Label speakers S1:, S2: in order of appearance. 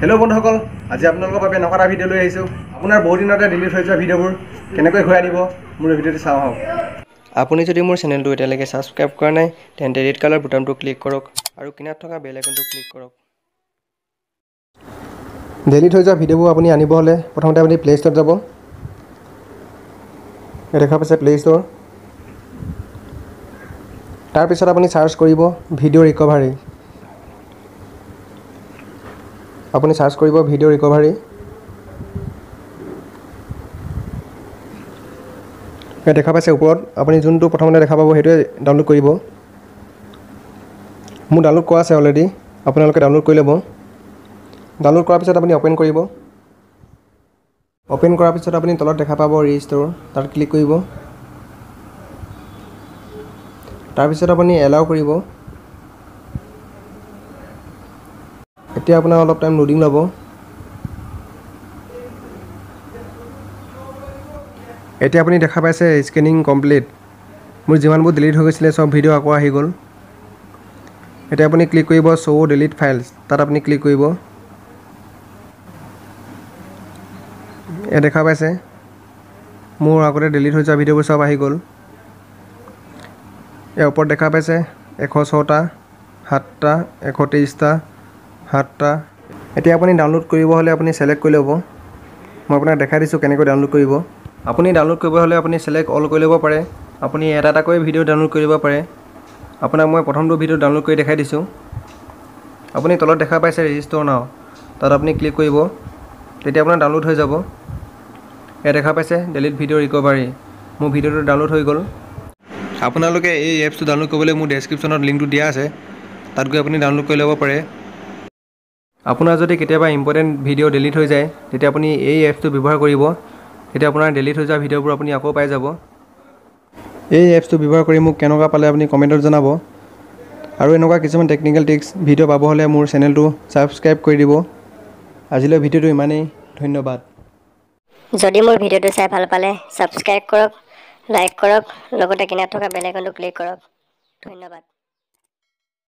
S1: Hello' বন্ধুসকল, আজি আপোনালোকৰ বাবে এনেকুৱা এটা ভিডিঅ' লৈ আহিছোঁ। আপোনাৰ বহুত দিনতে ডিলিট হৈ যোৱা ভিডিঅ'বোৰ কেনেকৈ ঘূৰাই দিব মোৰ ভিডিঅ'টো চাওঁ আহক।
S2: আপুনি যদি মোৰ চেনেলটো এতিয়ালৈকে ছাবস্ক্ৰাইব কৰা নাই তেন্তে ৰেড কালাৰ বুটামটো ক্লিক কৰক আৰু কিনাৰত থকা বেল আইকনটো ক্লিক কৰক।
S1: ডিলিট হৈ যোৱা ভিডিঅ'বোৰ আপুনি আনিব হ'লে প্ৰথমতে আপুনি প্লে' ষ্ট'ৰত যাব। দেখা পাইছে প্লে' ষ্ট'ৰ। তাৰপিছত আপুনি চাৰ্চ কৰিব ভিডিঅ' ৰিকভাৰী। আপুনি চাৰ্চ কৰিব ভিডিঅ' ৰিকভাৰী। দেখা পাইছে ওপৰত আপুনি যোনটো প্ৰথমতে দেখা পাব সেইটোৱে ডাউনলোড কৰিব। মোৰ ডাউনলোড কৰা আছে অলৰেডি, আপোনালোকে ডাউনলোড কৰি ল'ব। ডাউনলোড কৰাৰ পিছত আপুনি অ'পেন কৰিব। অ'পেন কৰাৰ পিছত আপুনি তলত দেখা পাব ৰিষ্ট'ৰ, তাত ক্লিক কৰিব। তাৰপিছত আপুনি এলাউ কৰিব। এতিয়া আপোনাৰ অলপ টাইম লোডিং ল'ব। এতিয়া আপুনি দেখা পাইছে স্কেনিং কমপ্লিট। মোৰ যিমানবোৰ ডিলিট হৈ গৈছিলে চব ভিডিঅ' আকৌ আহি গ'ল। এতিয়া আপুনি ক্লিক কৰিব শ্ব' ডিলিট ফাইলছ, তাত আপুনি ক্লিক কৰিব। দেখা পাইছে মোৰ আগতে ডিলিট হৈ যোৱা ভিডিঅ'বোৰ চব আহি গ'ল। ইয়াৰ ওপৰত দেখা পাইছে 106টা, 7টা, 123টা, 7টা। এতিয়া আপুনি ডাউনলোড কৰিব হ'লে আপুনি ছিলেক্ট কৰি ল'ব। মই আপোনাক দেখাই দিছোঁ কেনেকৈ ডাউনলোড কৰিব। আপুনি ডাউনলোড কৰিব হ'লে আপুনি ছিলেক্ট অল কৰি ল'ব পাৰে। আপুনি এটা এটাকৈ ভিডিঅ' ডাউনলোড কৰিব পাৰে। আপোনাক মই প্ৰথমটো ভিডিঅ' ডাউনলোড কৰি দেখাই দিছোঁ। আপুনি তলত দেখা পাইছে ৰেজিষ্টৰ নাও, তাত আপুনি ক্লিক কৰিব। তেতিয়া আপোনাৰ ডাউনলোড হৈ যাব। ইয়াত দেখা পাইছে ডিলিট ভিডিঅ' ৰিকভাৰী, মোৰ ভিডিঅ'টো ডাউনলোড হৈ গ'ল। আপোনালোকে এই এপছটো ডাউনলোড কৰিবলৈ মোৰ ডেছক্ৰিপশ্যনত লিংকটো দিয়া আছে, তাত গৈ আপুনি ডাউনলোড কৰি ল'ব পাৰে। আপোনাৰ যদি কেতিয়াবা ইম্পৰ্টেণ্ট ভিডিঅ' ডিলিট হৈ যায় তেতিয়া আপুনি এই এপছটো ব্যৱহাৰ কৰিব। তেতিয়া আপোনাৰ ডিলিট হৈ যোৱা ভিডিঅ'বোৰ আপুনি আকৌ পাই যাব। এই এপছটো ব্যৱহাৰ কৰি মোক কেনেকুৱা পালে আপুনি কমেণ্টত জনাব। আৰু এনেকুৱা কিছুমান টেকনিকেল টিপছ ভিডিঅ' পাব হ'লে মোৰ চেনেলটো ছাবস্ক্ৰাইব কৰি দিব। আজিলৈ ভিডিঅ'টো ইমানেই, ধন্যবাদ।
S3: যদি মোৰ ভিডিঅ'টো চাই ভাল পালে ছাবস্ক্ৰাইব কৰক, লাইক কৰক, লগতে কিনাৰত থকা বেল আইকনটো ক্লিক কৰক। ধন্যবাদ।